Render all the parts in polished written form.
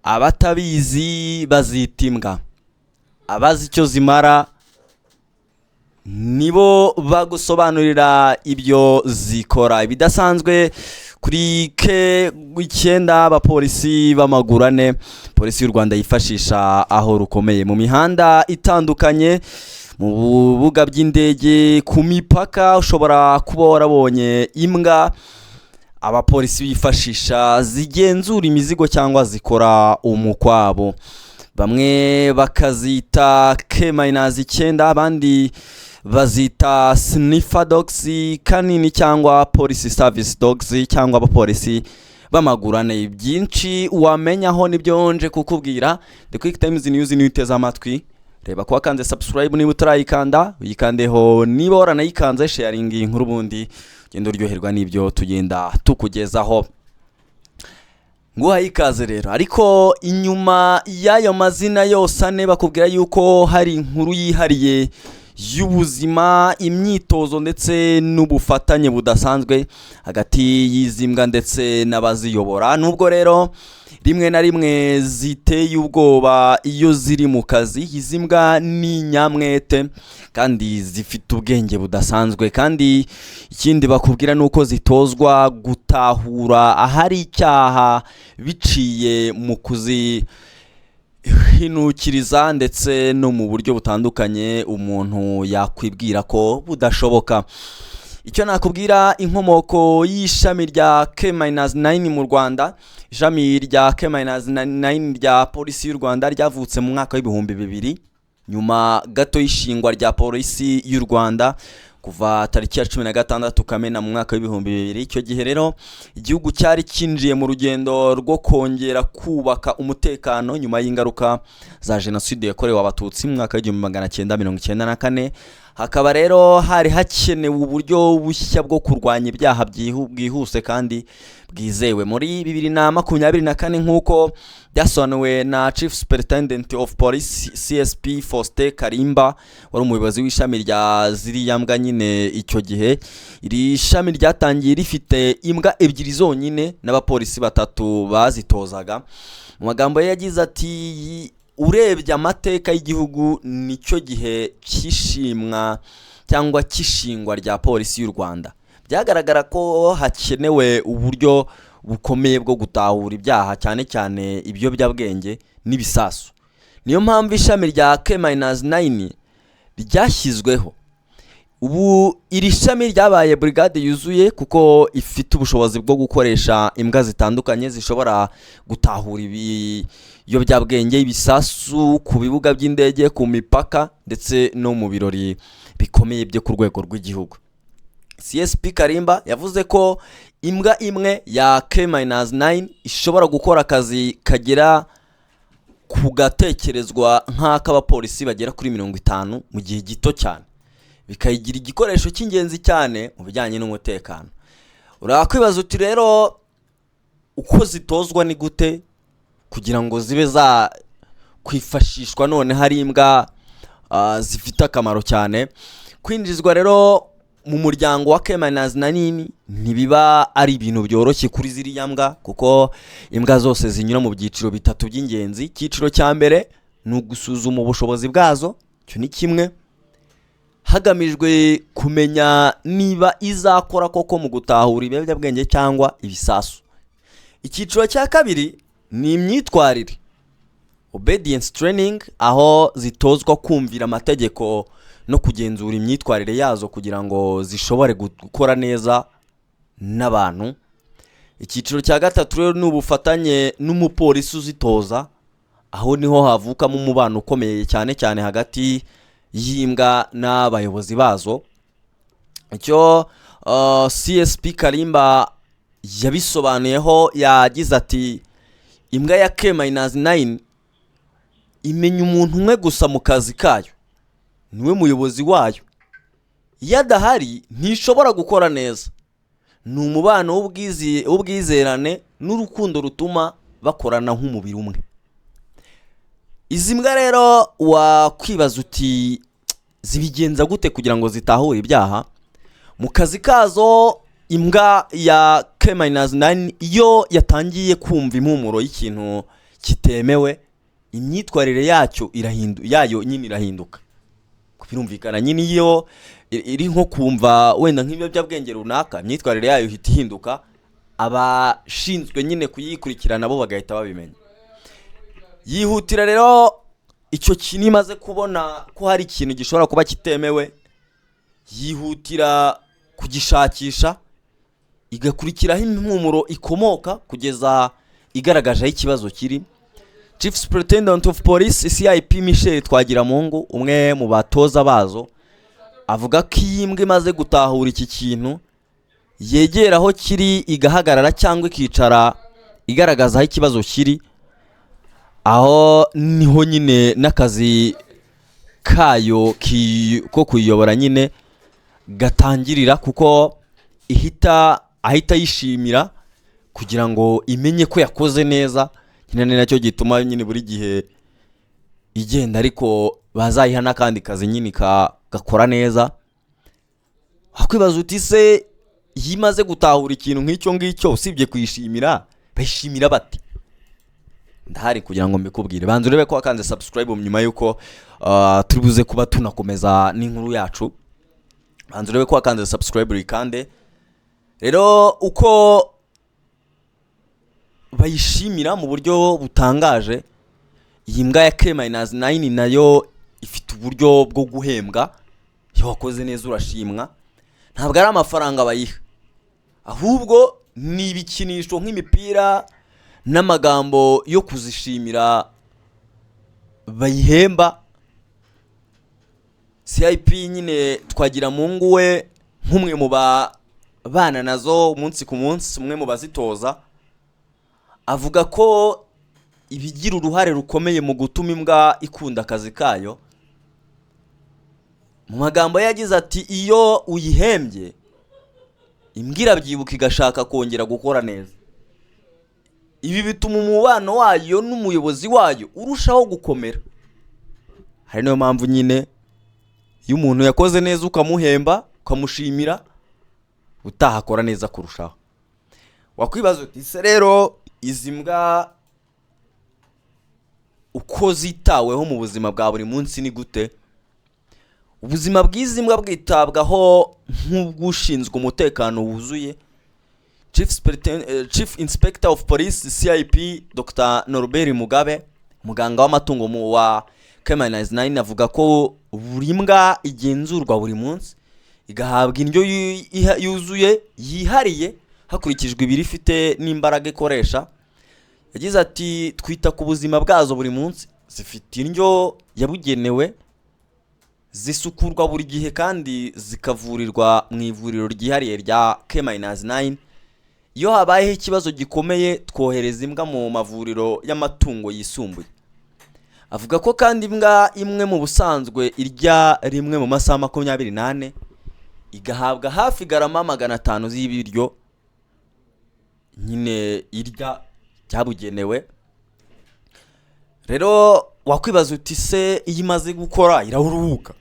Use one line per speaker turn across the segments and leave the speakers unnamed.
Abatabizi bazita imbwa, abazi icyo zimara nibo bagusobanurira ibyo zikora. Ibidasanzwe kuri K9, abapolisi b'amaguru ane Polisi y'u Rwanda yifashisha aho rukomeye mu mihanda itandukanye, mu bibuga by'indege, ku mipaka. Ushobora kuba warabonye imbwa abapolisi bifashisha zigenzura imizigo cyangwa zikora umukwabo. Bamwe bakazita K-9, abandi bazita sniffer dogs kanini cyangwa police service dogs cyangwa abapolisi b'amaguru ane. Byinshi wamenyaho nibyo nje kukubwira. The Quick Times News niyo uteze amatwi. Reba ko wakanze subscribe. Niba utarayikanda, uyikandeho. Niba waranayikanze, sharing iyi nkuru, ubundi ugenda uryoherwa n'ibyo tugenda tukugezaho. Nguhaye ikaze rero. Ariko inyuma y'ayo mazina yose ane, bakubwira yuko hari inkuru yihariye y'ubuzima, imyitozo ndetse n'ubufatanye budasanzwe hagati y'izi mbwa ndetse n'abaziyobora. Nubwo rero rimwe na rimwe ziteye ubwoba iyo ziri mu kazi, izi mbwa ni inyamwete kandi zifite ubwenge budasanzwe. Kandi ikindi bakubwira ni uko zitozwa gutahura ahari icyaha biciye mu kuzihinukiriza ndetse no mu buryo butandukanye umuntu yakwibwira ko budashoboka. Icyo nakubwira, inkomoko y'ishami rya K-9 mu Rwanda: ishami rya K-9 rya Polisi y'u Rwanda ryavutse mu mwaka w'2000, nyuma gato y'ishingwa rya Polisi y'u Rwanda kuva tariki ya 16 Kamena mu mwaka w'2000. Icyo gihe rero igihugu cyari cyinjiye mu rugendo rwo kongera kubaka umutekano nyuma y'ingaruka za Jenoside yakorewe Abatutsi mu mwaka w'1994. Hakaba rero hari hakenewe uburyo bushya bwo kurwanya ibyaha bwihuse kandi bwizewe. Muri 2024, nk'uko byasobanuwe na Chief Superintendent of Police, CSP Faustin Karimba, wari umuyobozi w'ishami rya ziriya mbwa nyine icyo gihe, iri shami ryatangiye rifite imbwa ebyiri zonyine n'abapolisi batatu bazitozaga. Mu magambo ye yagize ati: "Urebye amateka y'igihugu, nicyo gihe cy'ishimwa cyangwa cy'ishingwa rya Polisi y'u Rwanda, byagaragara ko hakenewe uburyo bukomeye bwo gutahura ibyaha, cyane cyane ibiyobyabwenge n'ibisasu. Niyo mpamvu ishami rya K-9 ryashyizweho." Ubu iri shami ryabaye burigade yuzuye, kuko ifite ubushobozi bwo gukoresha imbwa zitandukanye zishobora gutahura ibiyobyabwenge, ibisasu ku bibuga by'indege, ku mipaka ndetse no mu birori bikomeye byo ku rwego rw'igihugu. CSP Karimba yavuze ko imbwa imwe ya K-9 ishobora gukora akazi kagera ku gatekerezwa nk'ak'abapolisi bagera kuri 50 mu gihe gito cyane, bikayigira igikoresho cy'ingenzi cyane mu bijyanye n'umutekano. Urakwibaza uti: "Rero uko zitozwa ni gute kugira ngo zibe za kwifashishwa none hari imbwa zifite akamaro cyane?" Kwinjizwa rero mu muryango wa K-9 ntibiba ari ibintu byoroshye kuri ziriya mbwa, kuko imbwa zose zinyura mu byiciro bitatu by'ingenzi. Icyiciro cya mbere ni ugusuzuma ubushobozi bwazo, icyo ni kimwe, hagamijwe kumenya niba izakora koko mu gutahura ibiyobyabwenge cyangwa ibisasu. Icyiciro cya kabiri ni imyitwarire, obedience training, aho zitozwa kumvira amategeko no kugenzura imyitwarire yazo kugira ngo zishobore gukora neza n'abantu. Icyiciro cya gatatu rero ni ubufatanye n'umupolisi uzitoza. Aho niho havukamo umubano ukomeye cyane cyane hagati y'imbwa n'abayobozi bazo. Icyo CSP Karimba yabisobanuyeho, yagize ati: "Imbwa ya K-9 imenya umuntu umwe gusa mu kazi kayo, niwe muyobozi wayo. Iyo adahari ntishobora gukora neza. Ni umubano w'ubwizerane n'urukundo rutuma bakorana nk'umubiri umwe." Izi mbwa rero wakwibaza uti: "Zibigenza gute kugira ngo zitahure ibyaha mu kazi kazo?" Imbwa ya K-9 iyo yatangiye kumva impumuro y'ikintu Kitemewe, imyitwarire yacyo irahindu yayo nyine irahinduka. Birumvikana nyine, iyo iri nko kumva wenda nk'ibiyobyabwenge runaka, imyitwarire yayo ihita ihinduka, abashinzwe nyine kuyikurikirana bo bagahita babimenya. Yihutira rero icyo kintu, imaze kubona ko hari ikintu gishobora kuba kitemewe, yihutira kugishakisha, igakurikiraho impumuro ikomoka kugeza igaragaje aho ikibazo kiri. Chief Superintendent of Police, CIP Michel Twagiramungu, umwe mu batoza bazo, avuga ko iyi mbwa imaze gutahura iki kintu, yegera aho kiri, igahagarara cyangwa ikicara, igaragaza aho ikibazo kiri. Aho niho nyine n'akazi kayo ko kuyiyobora nyine gatangirira, kuko ihita ahita yishimira kugira ngo imenye ko yakoze neza. Nyine ni nacyo gituma nyine buri gihe igenda, ariko bazayiha n'akandi kazi nyine gakora neza. Wakwibaza uti: "Se iyo imaze gutahura ikintu nk'icyo ngicyo, usibye kuyishimira, bayishimira bate?" Ndahari kugira ngo mbikubwire. Banza urebe ko wakanze subscribe nyuma y'uko turi buze kuba tunakomeza n'inkuru yacu. Banza urebe ko wakanze subscribe, uyikande. Rero uko bayishimira mu buryo butangaje, iyi mbwa ya K-9 nayo ifite uburyo bwo guhembwa. Iyo wakoze neza urashimwa. Ntabwo ari amafaranga bayiha, ahubwo ni ibikinisho nk'imipira n'amagambo yo kuzishimira bayihemba. CIP nyine Twagiramungu we, nk'umwe mu babana nazo umunsi ku munsi, umwe mu bazitoza, avuga ko ibigira uruhare rukomeye mu gutuma imbwa ikunda akazi kayo. Mu magambo ye yagize ati: "Iyo uyihembye, imbwa irabyibuka, igashaka kongera gukora neza. Ibi bituma umubano wayo n'umuyobozi wayo urushaho gukomera." Hari niyo mpamvu nyine iyo umuntu yakoze neza ukamuhemba, ukamushimira, utaha akora neza kurushaho. Wakwibaza uti: "Se rero izi mbwa uko zitaweho mu buzima bwa buri munsi ni gute?" Ubuzima bw'izi mbwa bwitabwaho nk'ubw'ushinzwe umutekano wuzuye. Chief Inspector of Police, CIP Dr Norbert Mugabe, muganga w'amatungo mu wa K-9, avuga ko buri mbwa igenzurwa buri munsi, igahabwa indyo yuzuye yihariye hakurikijwe ibiro ifite n'imbaraga ikoresha. Yagize ati: "Twita ku buzima bwazo buri munsi. Zifite indyo yabugenewe, zisukurwa buri gihe kandi zikavurirwa mu ivuriro ryihariye rya K-9. Iyo habayeho ikibazo gikomeye, twohereza imbwa mu mavuriro y'amatungo yisumbuye." Avuga ko kandi imbwa imwe mu busanzwe irya rimwe mu masaha 24, igahabwa hafi garama 500 z'ibiryo nyine irya byabugenewe. Rero wakwibaza uti: "Se iyo imaze gukora iraruhuka,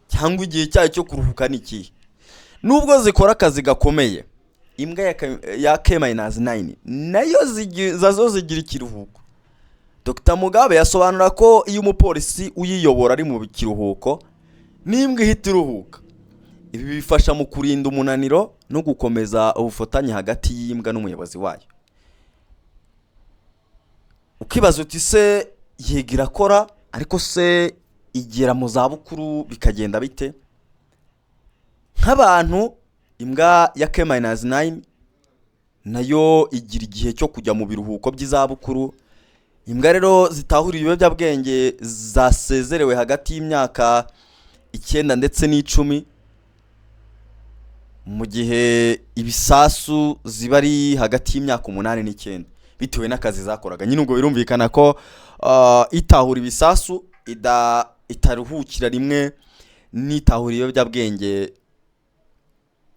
cyangwa igihe cyayo cyo kuruhuka ni ikihe?" Nubwo zikora akazi gakomeye, imbwa ya K-9 nayo zazo zigira ikiruhuko. Dr Mugabe yasobanura ko iyo umupolisi uyiyobora ari mu kiruhuko, n'imbwa ihita iruhuka. Ibi bifasha mu kurinda umunaniro no gukomeza ubufatanye hagati y'imbwa n'umuyobozi wayo. Ukibaza uti: "Se yego irakora, ariko se igera mu zabukuru bikagenda bite?" Nk'abantu, imbwa ya K-9 nayo igira igihe cyo kujya mu biruhuko by'izabukuru. Imbwa rero zitahura ibiyobyabwenge zasezerewe hagati y'imyaka 9 ndetse n'10, mu gihe ibisasu ziba ari hagati y'imyaka 8 n'9, bitewe n'akazi zakoraga nyine. Ubwo birumvikana ko itahura ibisasu itaruhukira rimwe n'itahura ibiyobyabwenge.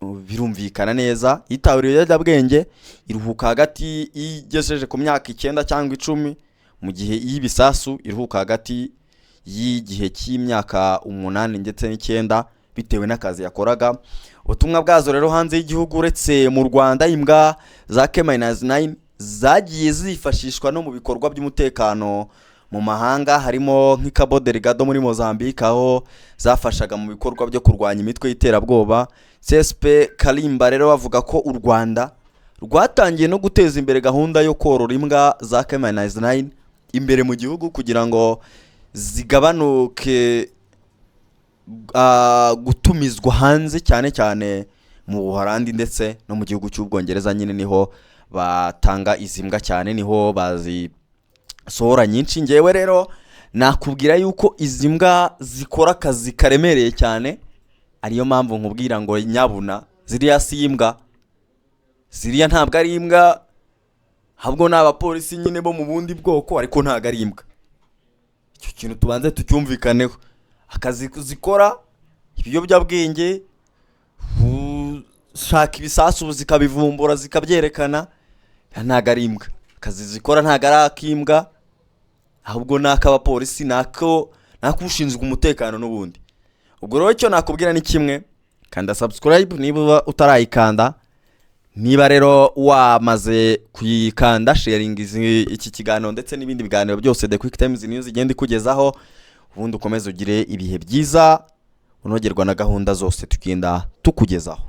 Birumvikana neza, itahura ibiyobyabwenge iruhuka hagati igejeje ku myaka 9 cyangwa 10, mu gihe iy'ibisasu iruhuka hagati y'igihe cy'imyaka 8 ndetse n'9, bitewe n'akazi yakoraga. Ubutumwa bwazo rero hanze y'igihugu: uretse mu Rwanda, imbwa za K-9 zagiye zifashishwa no mu bikorwa by'umutekano mu mahanga, harimo nk'i Cabo Delgado muri Mozambique, aho zafashaga mu bikorwa byo kurwanya imitwe y'iterabwoba. CSP Kalimba rero bavuga ko u Rwanda rwatangiye no guteza imbere gahunda yo korora imbwa za K-9 imbere mu gihugu kugira ngo zigabanuke gutumizwa hanze, cyane cyane mu Buholandi ndetse no mu gihugu cy'Ubwongereza. Nyine niho batanga izi mbwa cyane, niho bazisohora nyinshi. Ngewe rero nakubwira yuko izi mbwa zikora akazi karemereye cyane, ariyo mpamvu nkubwira ngo nyabuna ziriya si imbwa, ziriya ntabwo ari imbwa, ahubwo ni abapolisi nyine bo mu bundi bwoko, ariko ntabwo ari imbwa. Icyo kintu tubanze tucyumvikaneho. Akazi zikora, ibiyobyabwenge, gushaka ibisasu zikabivumbura, zikabyerekana, ntabwo ari imbwa. Akazi zikora ntabwo ari ak'imbwa, ahubwo ni ak'abapolisi, ni ak'ushinzwe umutekano n'ubundi. Ubwo rero icyo nakubwira ni kimwe: kanda subscribe niba uba utarayikanda. Niba rero wamaze kuyikanda, sharinga iki kiganiro ndetse n'ibindi biganiro byose The Quick Times News igenda ikugezaho, ubundi ukomeze ugire ibihe byiza, unogerwa na gahunda zose tugenda tukugezaho.